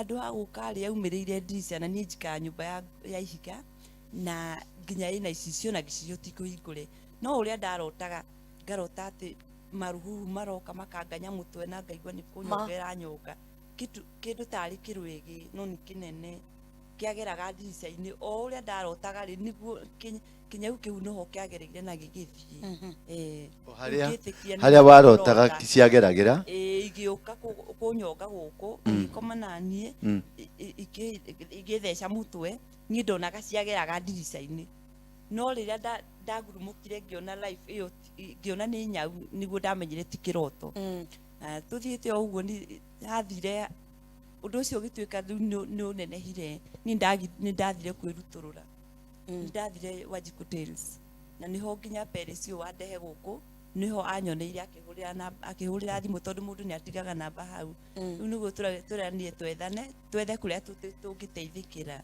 Handũ ha gũka rĩ, yaumĩrĩire ndirica, na niĩ njikara nyũmba ya ihiga na nginya ĩna icicio, na gĩcicio ti kũhingũre. No ũrĩa ndarotaga, ngarota atĩ maruhuhu maroka makanganya mũtwe na ngaigua nĩ kũnyonga ĩranyonga. Kĩndũ kĩndũ tarĩ kĩrwĩgĩ no nĩ kĩnene kĩageraga ndirica-inĩ. O ũrĩa ndarotaga rĩ, nĩguo kĩnyau kĩu noho kĩagereire na gĩgĩthiĩ. O harĩa Ngĩtĩkia nĩ harĩa warotaga kũrota. ciageragĩra. Ĩĩ, igĩũka kũnyonga gũkũ, igĩkoma na niĩ, igĩtheca mũtwe. Niĩ ndonaga ciageraga ndirica-inĩ, no rĩrĩa ndagurumũkire ngĩona life ĩyo, ngĩona nĩ nyau, nĩguo ndamenyire ti kĩroto. Na tũthiĩte o ũguo hathire ũndũ ũcio ũgĩtuĩka rĩu nĩ ũnenehire. Niĩ nĩ ndathire kwĩrutũrũra, nĩ ndathire Wanjiku Tales, na nĩho nginya Peris ũyũ wandehe gũkũ nĩho anyoneire akĩhũrĩra thimũ, tondũ mũndũ nĩ atigaga namba hau. Rĩu nĩguo tũranire twethane, twethe kũrĩa tũngĩteithĩkĩra.